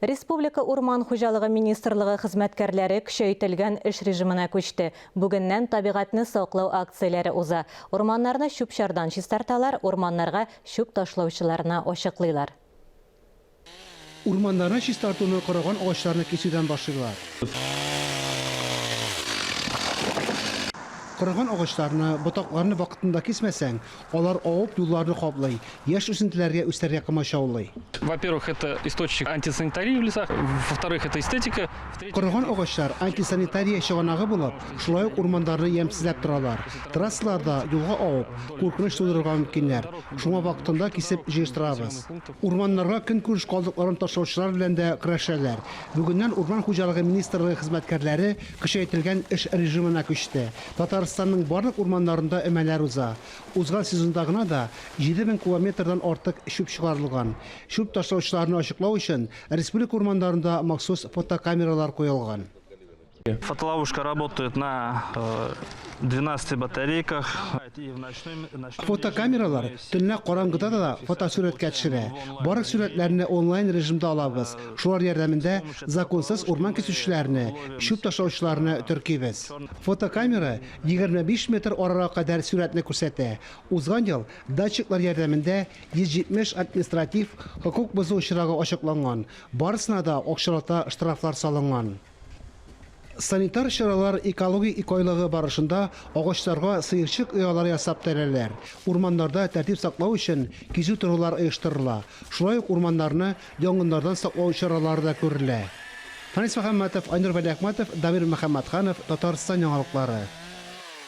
Республика Урман хуҗалыгы министрлыгы хезмәткәрләре көчәйтелгән эш режимына күчте. Бүгеннән табигатьне саклау акцияләре уза. Урманнарны чүп-чардан чистарталар, урманнарга чүп ташлаучыларны ачыклыйлар. Урманнарны чистартуны корыган агачларны кисүдән башлыйлар. Корыган агачларны, ботакларны вакытында кисмәсәң, алар авып юлларны каплый, яшь үсентеләргә үсәргә комачаулый. Во-первых, это источник антисанитарии в лесах, во-вторых, это эстетика. Корыган агачлар антисанитария чыганагы булып, шулай ук урманнарны ямьсезләп торалар. Трассаларда юлга авып, куркыныч тудырырга мөмкиннәр. Шуңа вакытында кисеп җыештырабыз. Урманнарга көнкүреш калдыкларын ташлаучылар белән дә көрәшәләр. Бүгеннән Урман хуҗалыгы министрлыгы хезмәткәрләре көчәйтелгән эш режимына күчте. Татарстанның барлык урманнарында өмәләр уза. Узган сезонда гына да 7000 кубометрдан артык чүп чыгарылган. Чүп ташлаучыларны ачыклау өчен республика урманнарында махсус фотокамералар куелган. Фотоловушка работает на 12 батарейках. Фотокамералар төнлә караңгыда да фотосурәткә төшерә. Барлык сурәтләрне онлайн режимда алабыз. Шулар ярдәмендә законсыз урман кисүчеләрне, чүп ташлаучыларны теркибез. Фотокамера 25 метр арага кадәр сурәтне күрсәтә. Узган ел датчиклар ярдәмендә 170 административ хокук бозу очрагы ачыкланган, барысына да акчалата штрафлар салынган. Санитар чаралар экологик икеайлыгы барышында агачларга сыерчык оялары ясап тәрәләр. Урманнарда тәртип саклау өчен кизү торулар оештырыла. Шулай ук урманнарны янгыннардан саклау чаралары да күрелә. Фәнис Мөхәммәтов, Айнур Вәлиәхмәтов, Дамир Мөхәммәтханов, Татарстан яңалыклары.